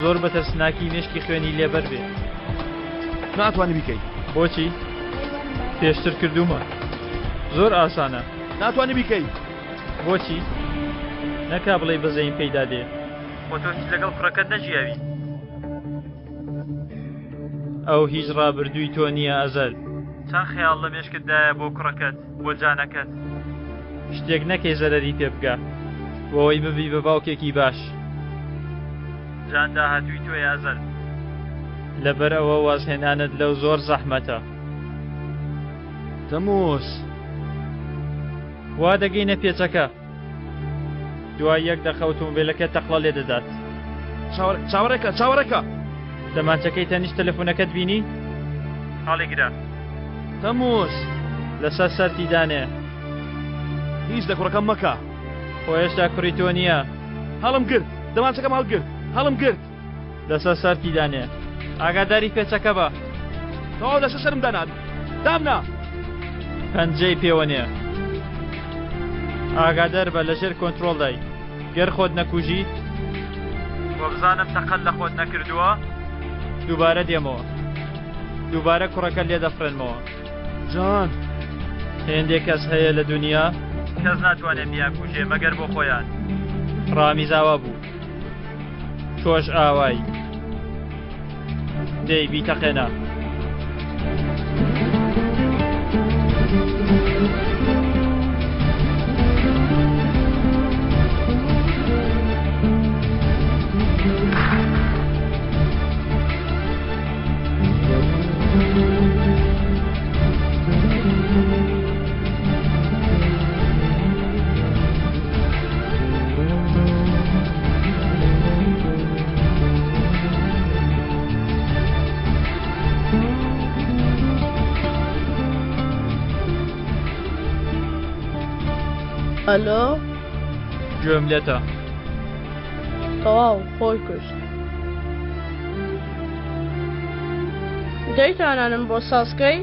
زۆر بە ترسناکی مێشکی خوێنی لێ بەر بێ. ناتوانی بیکەی. بۆچی؟ پێشتر کردوومە. زۆر ئاسانە. ناتوانی بیکەی. بۆچی؟ نەکا بڵێی بەزەییم پێیدا دێ. خۆ تۆ هیچ لەگەڵ کوڕەکەت نەژیاوی. ئەو هیچ ڕابردووی تۆ نییە ئەزەل. چەند خەیاڵ لە مێشکتدایە بۆ کوڕەکەت، بۆ جانەکەت. شتێک نەکەی زەرەری پێ بگا. بۆ ئەوەی ببی بە باوکێکی باش. جان داهاتووی تۆیە ئەزەل. لەبەر ئەوە وازهێنانت لەو زۆر زەحمەتە. تەمووز. وا دەگەینە پێچەکە. دوای یەک دەقە ئۆتۆمبێلەکە تەقڵە لێ دەدات. چاوەڕێکە، چاوەڕێکە! دەمانچەکەی تەنیشت تەلەفۆنەکەت بینی؟ هەڵیگرە. تەمووز. لەسەر سەرتی دانێ. هیچ لە کوڕەکەم مەکە. خۆ هێشتا کوڕی تۆ نییە. هەڵم گرت، دەمانچەکەم هەڵگرت، هەڵم گرت. لەسەر سەرتی دانێ. ئاگاداری پێچەکە بە. تەواو لەسەر سەرم دانا. دامنا. پەنجەی پێوە نێ. ئاگادار بە لەژێر کۆنترۆڵدای. گەر خۆت نەکوژی. وەبزانم تەقەت لە خۆت نەکردووە. دووبارە دێمەوە. دووبارە کوڕەکەت لێ دەفڕێنمەوە. جان. هێندێک کەس هەیە لە دونیا. کەس ناتوانێ بیانکوژێ مەگەر بۆ خۆیان. ڕامیز ئاوا بوو. تۆش ئاوای. دەی بیتەقێنە. ئەلۆ گوێم لێتە. تەواو خۆی کوشت. دەیتانانم بۆ سازکەی؟